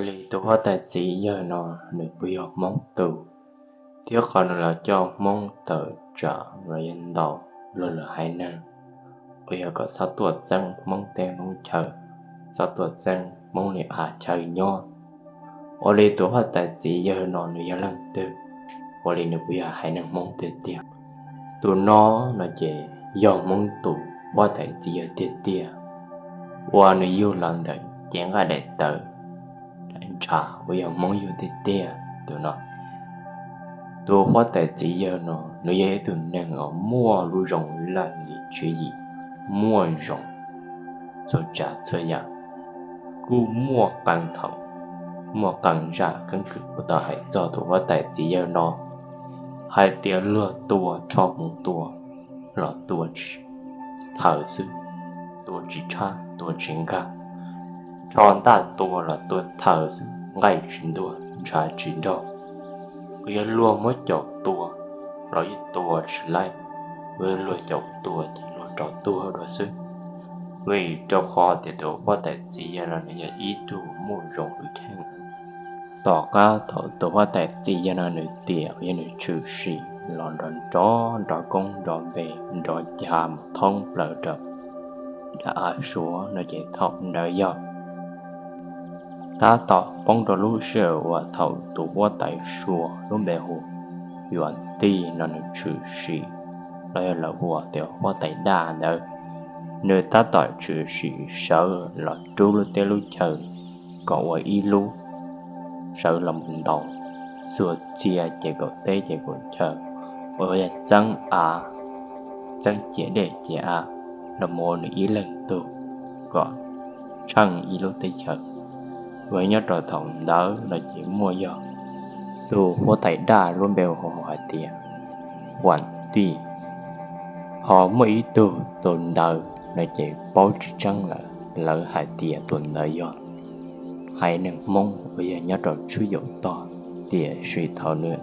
Li tus huab tais txiv yawg no nws puas yog Hmoob tus, thiab qhov nws los coj Hmoob tawm tsam los yog ntaus luag lwm haiv neeg, uas yog kom txhob tuaj txeeb Hmoob teb Hmoob chaw, txhob tuaj txeeb Hmoob li av chaw nyob. Ua li tus huab tais txiv yawg no nws yog leej twg? Ua li nws puas yog haiv neeg Hmoob tiag tiag? Tus no no ces yog Hmoob tus huab tais txiv yawg tiag tiag, uas nws yug los ntawm cev nqaij daim tawv ntshav uas yog Hmoob yug tiag tiag. Tus no, tus huab tais txiv yawg no nws yog ib tug neeg uas muaj lub zoo laj lim tswv yim, muaj zoo txhua tsav txhua yam, kuj muaj qee thaum, muaj qee zaj keeb kwm uas tau hais txog tus huab tais txiv yawg no hais tias luag tua rho hmuv tua los tua thaws xwb, tua tsis tshab tua tsis nkag, rho ntaj tua los tua thaws xwb, nqaij tsis ntuag ntshav tsis nrog. Uas yog luag muab caum tua los yeej tua tsis laib, uas yog luag caum tua ces luag raug tuag dua xwb. Vim rau qhov tias tus huab tais txiv yawg no nws yog ib tug muaj zoo hwj chim. Tom qab thaum tus huab tais txiv yawg no nws tiam, yog nws tshwm sim los nrov nrov nrov koob nrov npe nrov ca mus thoob plaws rau dav av Suav no ces thaum ntawd yog tab tom poob rau lub sij hawm uas thaum tus huab tais Suav lub npe hu Yuam Tij no nws tshwm sim, los yog lawv hu tias huab tais Daj ntawd, nws tab tom tshwm sim sawv los rub lub teb lub chaw kom ua ib lub, sawv los mus ntaus txhua txhia ces kaum teb ces kaum chaw, uas yog txeeb av, txeeb ciam dej ciam av los mus ua nws ib leeg tug kom tsheej ib lub teb chaws. Uas nyob rau thaum ntawd no ces muaj yog tus huab tais Daj lub npe hu hais tias Huam Tij, ho muaj ib tug tus ntawd no ces paub tsis tseeb lawm, lawv hais tias tus ntawd yog haiv neeg Hmoob uas yog nyob rau Tswb Yaum tog, tiam sis thaum nws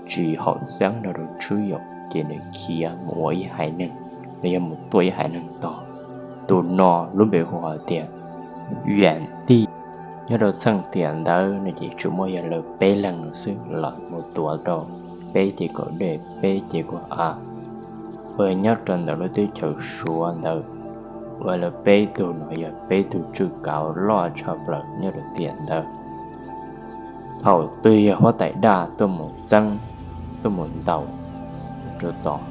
tsis haum xeeb nrog rau Tswb Yaum ces nws khiav mus ua ib haiv neeg, los yog mus tuaj ib haiv neeg tog. Tus no lub npe hu hais tias Yuam Tij. Nyob rau txheej tiam ntawd no ces tsuas muaj yog lawv peb leeg no xwb los mus tua rau peb ces kaum dej peb ces kaum av, uas nyob rau ntawm lub teb chaws Suav ntawd, uas lawv peb tug no yog peb tug tswj kav loj tshaj plaws nyob rau tiam ntawd. Thaum twg yog huab tais Daj tuaj mus txeeb, tuaj mus ntaus rau tom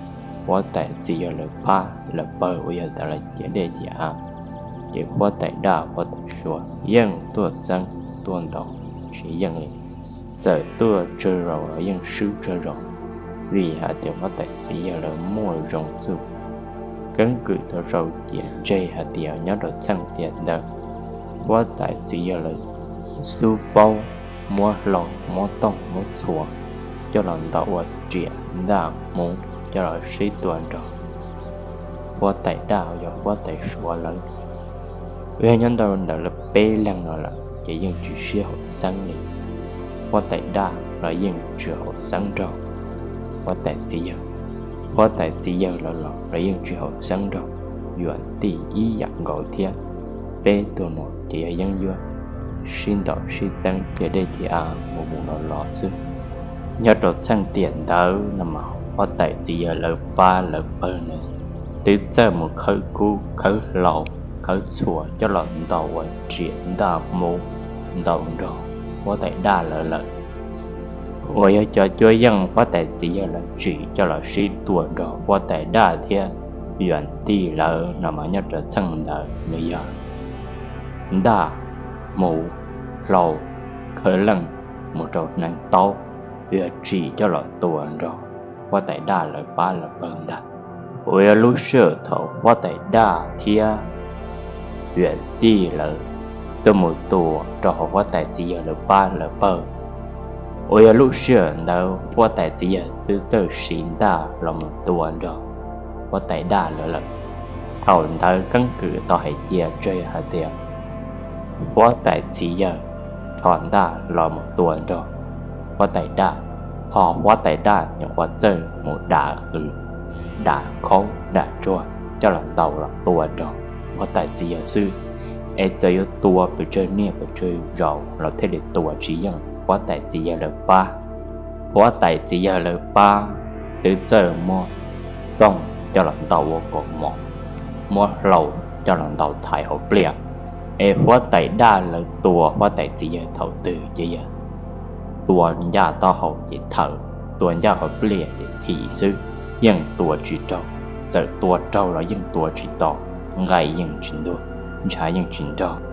huab tais txiv yawg lawv pab lawv pawg uas yog tas lawv ciam dej ciam av, ces huab tais Daj huab tais Suav yeej tuaj txeeb tuaj ntaus tsis yeej li. Txawm tuaj tsawg zaus los yeej swb tsawg zaus, vim hais tias huab tais txiv yawg lawv muaj zoo txuj keeb kwm tau rau ciam ntseg hais tias nyob rau txheej tiam ntawd huab tais txiv yawg lawv xub paub muab hlau muab tooj muab txhuas coj los ntaus ua riam ntaj hmuv coj los sib tua nrog huab tais Daj uas yog huab tais Suav lawv. Uas yog nyob rau ntawm lawv peb leeg no lawm ces yeej tsis sib haum xeeb li. Huab tais Daj los yeej tsis haum xeeb nrog huab tais txiv yawg, huab tais txiv yawg lawv los los yeej tsis haum xeeb nrog Yuam Tij ib yam nkaus thiab. Peb tug no ces yog yeeb yuav sib ntaus sib txeeb ciam dej ciam av mus mus los los xwb. Nyob rau txheej tiam ntawd no mas huab tais txiv yawg lawv pab lawv pawg no twb txawj mus khawb kub khawb hlau khawb txhuas coj los ntaus ua riam ntaj hmuv ntaus nrog huab tais Daj lawv lawm. Uas yog cov cuab yeej huab tais txiv yawg lawv tsim coj los sib tua nrog huab tais Daj thiab Yuam Tij lawv no mas nyob rau txheej ntawd nws yog ntaj hmuv hlau khawb leej mus rau hneev taub, yog tsim coj los tua nrog huab tais Daj lawv pab lawv pawg ntag. Uas yog lub sij hawm thaum huab tais Daj thiab Yuam Tij lawv tuaj mus tua rau hauv huab tais txiv yawg lawv pab lawv pawg, uas yog lub sij hawm ntawd huab tais txiv yawg twb txawj siv ntaj los mus tua nrog huab tais Daj lawv lawm. Thaum ntawd keeb kwm tau hais cia tseg hais tias huab tais txiv yawg rho ntaj los mus tua nrog huab tais Daj, ho huab tais Daj nws ua txawj mus dam qws, dam khaub dam tsuag coj los ntaus los tua nrog huab tais txiv yawg xwb. Es txawm yuav tua pes tsawg niaj pes tsawg zaus los thiaj li tua tsis yeej, huab tais txiv yawg lawv pab. Huab tais txiv yawg lawv pab twb txawj muab rooj coj los ntaus ua kaus mom, muab hlau coj los ntaus thaiv hauv pliaj. Es huab tais daj lawv tua huab tais txiv yawg thaum twg ces yog tua ncaj taub hau ces thawm, tua ncaj hauv pliaj ces thim xwb, yeej tua tsis raug. Txawm tua raug los yeej tua tsis tau, nqaij yeej tsis ntuag, ntshav yeej tsis nrog.